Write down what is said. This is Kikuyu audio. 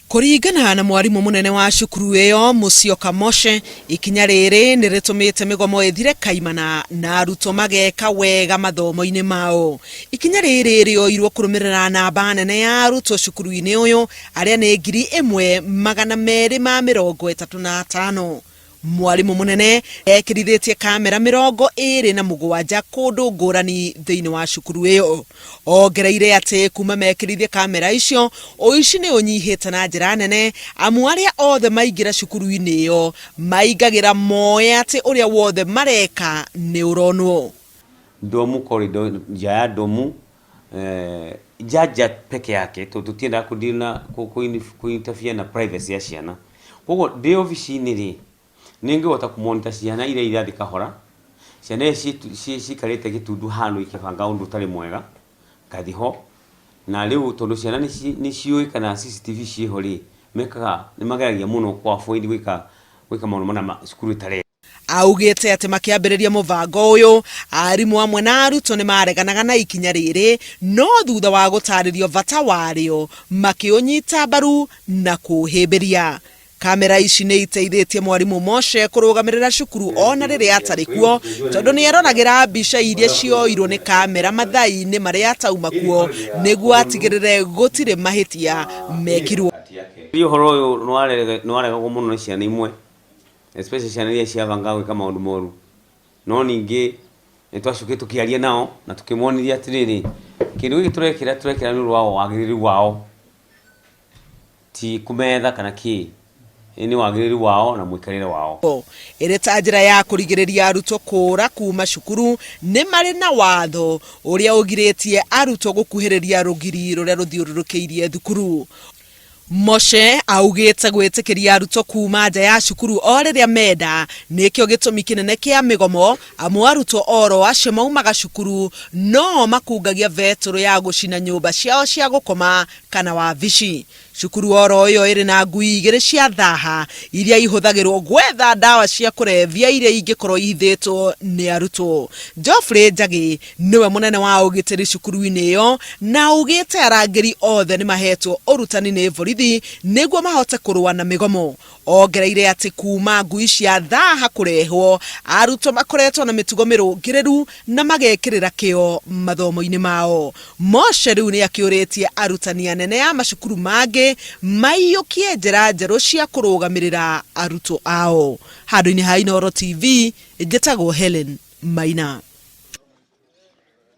Kũringana na mwarimũ mũnene wa cukuru ĩyo Musyoka Moshe, ikinya rĩrĩ nĩ rĩtũmĩte mĩgomo ĩthire kaimana na arutwo mageka wega mathomo-inĩ mao. Ikinya rĩrĩ rĩoirwo kũrũmĩrĩra namba nene ya arutwo cukuru-inĩ ũyũ arĩa nĩ 1235. Mwarimũ mũnene ekĩrithĩtie kamera 27 kũndũ ngũrani thĩinĩ wa cukuru ĩyo. Ongereire atĩ kuma mekĩrithie kamera icio, ũici nĩ ũnyihĩte na njĩra nene amu arĩa othe maingĩra cukuru-inĩ ĩyo maingagĩra moĩ atĩ ũrĩa wothe mareka nĩ ũronwo. Ndomu corridor, nja ya ndomu, nja nja peke yake tondũ tũtiendaga kũ deal na kũ interfere na privacy ya ciana. Koguo ndĩ obici-inĩ rĩ, nĩ ngĩhota kũ monitor ciana iria irathiĩ kahora, ciana iria cikarĩte gĩtundu handũ ikĩbanga ũndũ ũtarĩ mwega, ngathiĩ ho. Na rĩu tondũ ciana nĩ ciũĩ kana CCTV ciĩho rĩ, mekaga, nĩ mageragia mũno kũ avoid gwĩka maũndũ mana cukuru ĩtareka. Augĩte atĩ makĩambĩrĩria mũbango ũyũ, arimũ amwe na arutwo nĩ mareganaga na ikinya rĩrĩ, no thutha wa gũtarĩrio bata warĩo, makĩũnyita mbaru na kũũhĩmbĩria. Kamera ici nĩ iteithĩtie mwarimũ Moshe kũrũgamĩrĩra cukuru ona rĩrĩa atarĩ kuo, tondũ nĩ eroragĩra mbica iria cioirwo nĩ kamera mathaa-inĩ marĩa atauma kuo nĩguo atigĩrĩre gũtirĩ mahĩtia mekirwo. Ũhoro ũyũ nĩ waregagwo mũno nĩ ciana imwe, especially ciana iria ciabangaga gwĩka maũndũ moru. No ningĩ nĩ twacokire tũkĩaria nao na tũkĩmonithia atĩrĩrĩ, kĩndũ gĩkĩ tũrekĩra tũrekĩra nĩ ũndũ wa wagĩrĩru wao, ti kũmetha kana kĩ, nĩ wagĩrĩru wao na mũikarĩre wao. Ĩrĩ ta njĩra ya kũrigĩrĩria arutwo kũũra kuma cukuru, nĩ marĩ na watho ũrĩa ũgirĩtie arutwo gũkuhĩrĩria rũgiri rũrĩa rũthiũrũrũkĩirie thukuru. Moshe augĩte gwĩtĩkĩria arutwo kuma nja ya cukuru o rĩrĩa menda nĩkĩo gĩtũmi kĩnene kĩa mĩgomo amu arutwo oro acio maumaga cukuru no makungagia betũrũ ya gũcina nyũmba ciao cia gũkoma kana wabici. Cukuru oro ĩyo ĩrĩ na ngui igĩrĩ cia thaha iria ihũthagĩrwo gwetha ndawa cia kũrebia iria ingĩkorwo ihithĩtwo nĩ arutwo. Geoffrey Njagĩ nĩwe mũnene wa ũgitĩri cukuru-inĩ ĩyo na augĩte arangĩri othe nĩ mahetwo ũrutani nĩ borithi nĩguo mahote kũrũa na mĩgomo. Ongereire atĩ kuuma ngui cia thaha kũrehwo, arutwo makoretwo na mĩtugo mĩrũngĩrĩru na magekĩrĩra kĩo mathomo-inĩ mao. Moshe rĩu nĩ akĩũrĩtie arutani anene a macukuru mangĩ maiyũkie njĩra njerũ cia kũrũgamĩrĩra arutwo ao. Handũ-inĩ ha Inooro TV, njĩtagwo Hellen Maina.